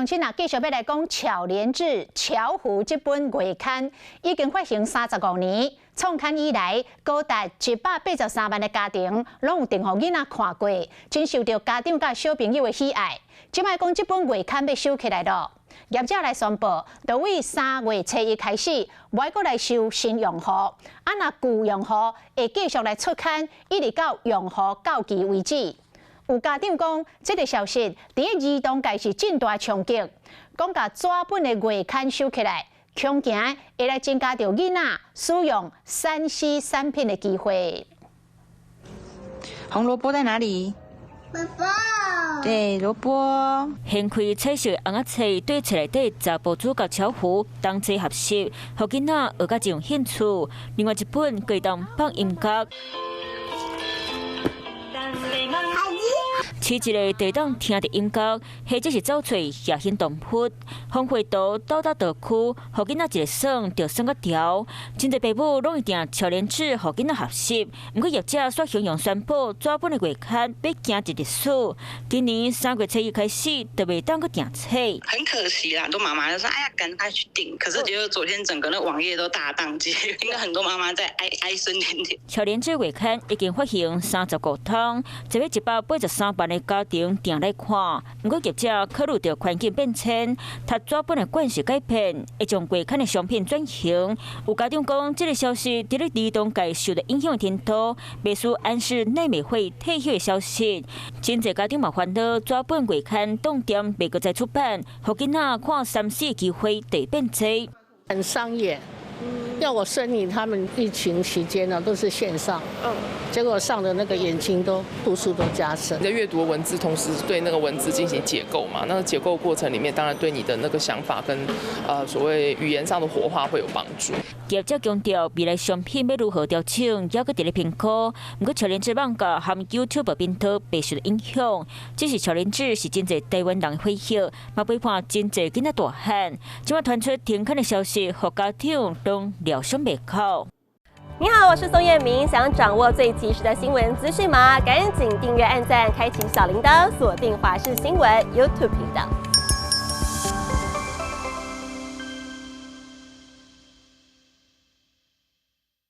親啊，繼續欲來講《巧連智》《巧虎》這本月刊，已經發行35年，創刊以來，高達183萬的家庭攏有訂予囡仔看過，真受著家長佮小朋友的喜愛。這擺講這本月刊欲收起來囉，業者來宣布，就對3月初1開始，無愛閣來收新用戶，啊若舊用戶會繼續來出刊，一直到用戶到期為止。有家長講，這个消息佇咧兒童界是真大衝擊，講共紙本的月刊收起來，恐驚會來增加著囡仔使用3C 產品的機會。紅蘿蔔在哪裡？爸爸。對，蘿蔔。掀開彩色尪仔冊，對冊內底查埔主角巧虎同齊學習，予囡仔學甲真有興趣。另外一本會當放音樂。飼一个會當聽著音樂，或者是走揣野生動物，風會圖到達地區，予囡仔一个耍就耍甲著。真濟爸母攏會訂巧連智，予囡仔學習。毋過業者煞雄雄宣布，紙本的月刊欲行一歷史。今年3月初1開始，就袂當閣訂冊。很可惜啦，很多媽媽就說：“哎呀，趕快去訂。”可是結果昨天整個那網頁都大宕機，應該很多媽媽在哀哀聲連連。巧連智月刊已經發行35通，這欲183萬的家庭訂來看。毋過業者考慮著環境變遷，讀紙本的慣勢改變，會將月刊的商品轉型。有家長講，這个消息佇咧兒童界受著影響程度，袂輸安室奈美惠退休的消息。真濟家長嘛煩惱，紙本月刊當店袂閣再出版，予囡仔看3C 的機會得變濟。很傷眼。要我孫女他們疫情期間呢，都是線上，結果上的那個眼睛都度數都加深。你在閱讀文字，同時對那個文字進行解構嘛？那個解構過程裡面，當然對你的那個想法跟所謂語言上的活化會有幫助。業者強調，未來商品欲如何調整，猶閣佇咧評估。毋過巧連智網架和 YouTube 頻道袂受著影響，只是巧連智是真濟台灣人的回憶，嘛陪伴真濟囡仔大漢。這擺傳出停刊的消息，予家長攏料想袂到。你好，我是宋燕明，想掌握最及時的新聞資訊嗎？趕緊訂閱、按讚、開啟小鈴鐺，鎖定華視新聞 YouTube 頻道。